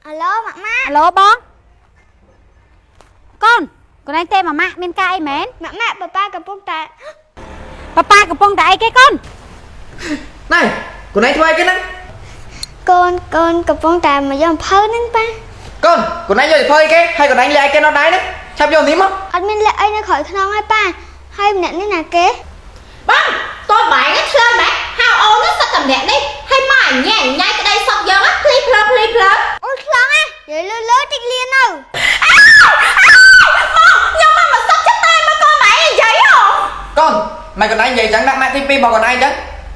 អាឡូម៉ាក់ម៉ាក់ អាឡូបងកូនកូនឯងទេម៉ាម៉ាក់មានការអីមែន ម៉ាក់ម៉ាក់ប៉ាប៉ាកំពុងតែ ប៉ាប៉ាកំពុងតែអីគេកូន ណែកូនឯងធ្វើអីគេហ្នឹង កូនកូនកំពុងតែមកយកអំភៅហ្នឹងប៉ា កូនកូនឯងយកទៅធ្វើអីគេហើយកូនឯងលាក់អីគេនៅដែរហ្នឹងឆាប់យកនេះមក អត់មានលាក់អីនៅក្រោយខ្នងហើយប៉ាហើយម្នាក់នេះណាគេ បងកូនបែងឆ្លើយម៉េចហៅអូននោះសិតតែម្នាក់នេះហើយមកអញញ៉ៃញ៉ៃក្តីសុកយើងភ្លីភ្លើភ្លីភ្លើ អូយខ្លាំងណាស់និយាយលឺលឺតិចលៀននៅ មកខ្ញុំមកមកសុកចិត្តតែមកកូនបែងនិយាយហ៎ កូនម៉ែកូនឯងនិយាយចឹងដាក់ម៉ាក់ទី2របស់កូនឯងចឹង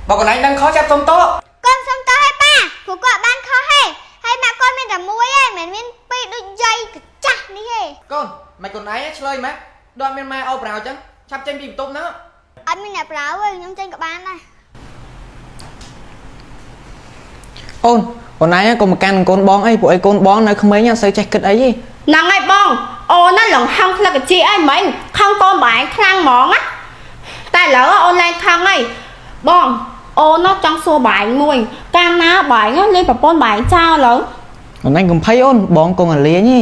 បើកូនឯងដឹងខុសចាប់សុំតោ កូនសុំតោះឲ្យប៉ាព្រោះគាត់បានខុសហើយហើយម៉ាក់កូនមានតែមួយឯងមិនមែនមានពីរដូចយាយកចាស់នេះទេ កូនម៉ែកូនឯងឆ្លើយម៉េចដល់មានម៉ែអូប្រៅចឹងឆាប់ចេញពីបន្ទប់ហ្នឹង អត់មានអ្នកប្រើទេខ្ញុំចេញក៏បានដែរ អូនអូនឯងកុំមកកាន់កូនបងអីពួកអីកូនបងនៅក្មេងអត់សូវចេះគិតអីទេ ហ្នឹងហើយបងអូនណាលងហឹងផ្លឹកជីអីមិញខឹងកូនបែងខ្លាំងហ្មងណាតែឥឡូវអូនឡើងខឹងហើយបងអូនចង់សួរបែងមួយកាលណាបែងលេងប្រពន្ធបែងចោលឥឡូវ អូនឯងកំភៃអូនបងកងអាលាញទេ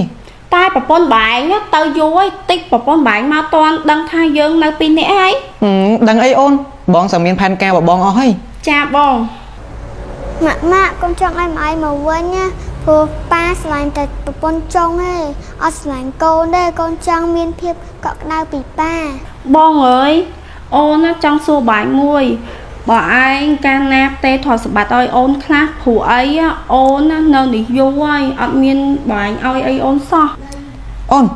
តែប្រពន្ធបែងទៅយូរហើយតិចប្រពន្ធបែងមកតន់ដឹងថាយើងនៅពីរនាក់ហើយ ហឹមដឹងអីអូនបងសើមានផែនការរបស់បងអស់ហើយ ចាបង ម៉ាក់ម៉ាក់កូនចង់ឲ្យម៉ែមកវិញណាព្រោះប៉ាស្រឡាញ់តែប្រពន្ធចុងទេអត់ស្រឡាញ់កូនទេកូនចង់មានភាពកក់ក្ដៅពីប៉ា បងអើយអូនណាចង់សួរបាញ់មួយបើឯងកាលណាផ្ទេថតសម្បត្តិឲ្យអូនខ្លះព្រោះអីអូនណានៅនេះយូរហើយអត់មានបាញ់ឲ្យអីអូនសោះ អូន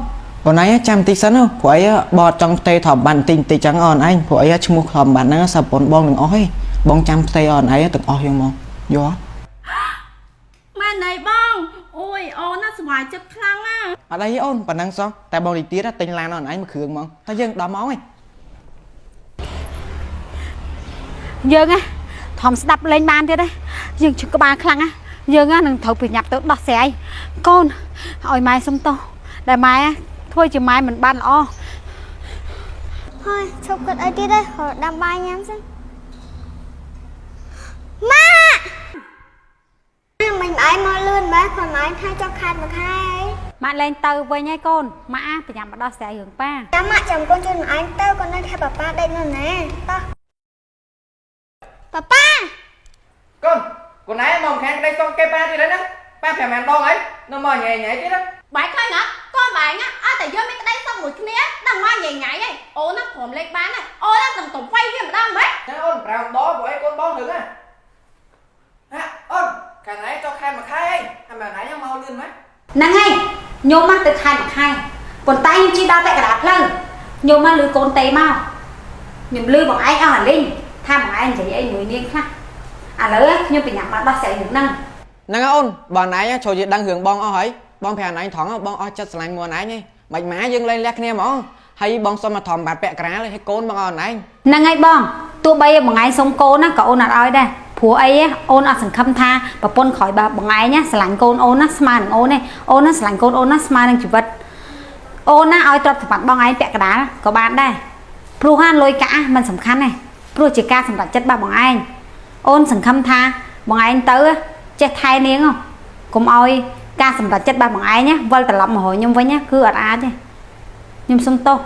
អូនឯងចាំបន្តិចសិនព្រោះអីបងអត់ចង់ផ្ទេធម្មបានបន្តិចបន្តិចចឹងអូនឯងព្រោះអីឈ្មោះធម្មបានហ្នឹងសិប្រពន្ធបងទាំងអស់ហីបងចាំផ្ទេអូនឯងទាំងអស់យកមកយកអត់ មែនទេបងអូយអូនណាសុបាយចិត្តខ្លាំងណា អត់អីអូនប៉ណ្ណឹងសោះតែបងនេះទៀតទិញឡានអូនឯងមួយគ្រឿងហ្មងតែយើងដល់ម៉ោងហី យើងណាធំស្ដាប់លេងបានទៀតណាយើងឈឺក្បាលខ្លាំងណាយើងណានឹងត្រូវប្រញាប់ទៅដោះស្រាយកូនឲ្យម៉ែសុំទោសដែលម៉ែធ្វើជាម៉ែមិនបានល្អ ហើយឈប់គិតអីទៀតទេរត់ដាំបាយញ៉ាំសិនម៉ាក់មិញឯងមកលឿនម៉េចខ្លួនឯងថាចង់ខាតមួយខែ ម៉ាក់លែងទៅវិញហើយកូនម៉ាក់ប្រញាប់មកដោះស្រាយរឿងប៉ា ចាំម៉ាក់ចាំកូនជួយម៉ែឯងទៅកូននៅថាប៉ាប៉ាដេកនៅណាតោះប៉ាប៉ា កូនកូនឯងមកខាងក្តីសុំគេប៉ាទៀតហ្នឹងប៉ា5ម៉ានដងអីនៅមកញ៉ៃញ៉ៃទៀតហ្នឹង បែកឃើញអត់កូនបែងអត់តែយើងមានក្តីសុខមួយគ្នាដល់មកញ៉ៃញ៉ៃហើយអូនណាព្រមលេខបានហើយអូនណានឹងតំໄຟវាម្ដងម៉េច ចាអូន5ដងព្រោះអីកូនបងហឹងហ่ะហាអូនកាលណាចុះខែមួយខែអីហើយម៉ែឯងមកលឿនម៉េច ហ្នឹងហើយខ្ញុំមកទៅខែមួយខែប៉ុន្តែខ្ញុំជិះដល់តែកណ្ដាលផ្លូវខ្ញុំមកលឺកូនតេមកខ្ញុំលឺបងឯងអស់អាលីងថាបងឯងនិយាយអីមួយនាងខ្លះឥឡូវខ្ញុំប្រញាប់មកដោះស្រាយរឿងហ្នឹង ហ្នឹងហើយអូនបើណៃចូលជាដឹងរឿងបងអស់ហើយបងប្រាប់ណៃត្រង់បងអស់ចិត្តស្រឡាញ់មួនឯងហីមិនម៉ាយើងលែងលះគ្នាហ្មងហើយបងសុំមកធំបាត់ពាក់ក្រាលឲ្យកូនបងអស់ណៃ ហ្នឹងហើយបងទោះបីបងឯងសុំកូនណាក៏អូនអត់ឲ្យដែរព្រោះអីអូនអត់សង្ឃឹមថាប្រពន្ធក្រោយបើបងឯងណាស្រឡាញ់កូនអូនណាស្មើនឹងអូនទេអូនណាស្រឡាញ់កូនអូនណាស្មើនឹងជីវិតអូនណាឲ្យទ្រព្យសម្បត្តិបងឯងពាក់កណ្ដាលក៏បានដែរព្រោះហាលុយកាក់มันសំខាន់ទេព្រោះជាការសម្រេចចិត្តរបស់បងឯងអូនសង្ឃឹមថាបងឯងទៅចេះថែនាងហ៎កុំឲ្យការសម្រេចចិត្តរបស់បងឯងណាវិលត្រឡប់មករកខ្ញុំវិញណាគឺអត់អាចទេខ្ញុំសុំទោស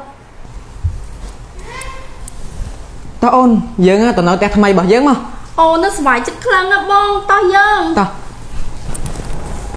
តោះអូនយើងទៅនៅផ្ទះថ្មីរបស់យើងមក អូនណាសុបាយចិត្តខ្លាំងណាស់បងតោះយើង តោះ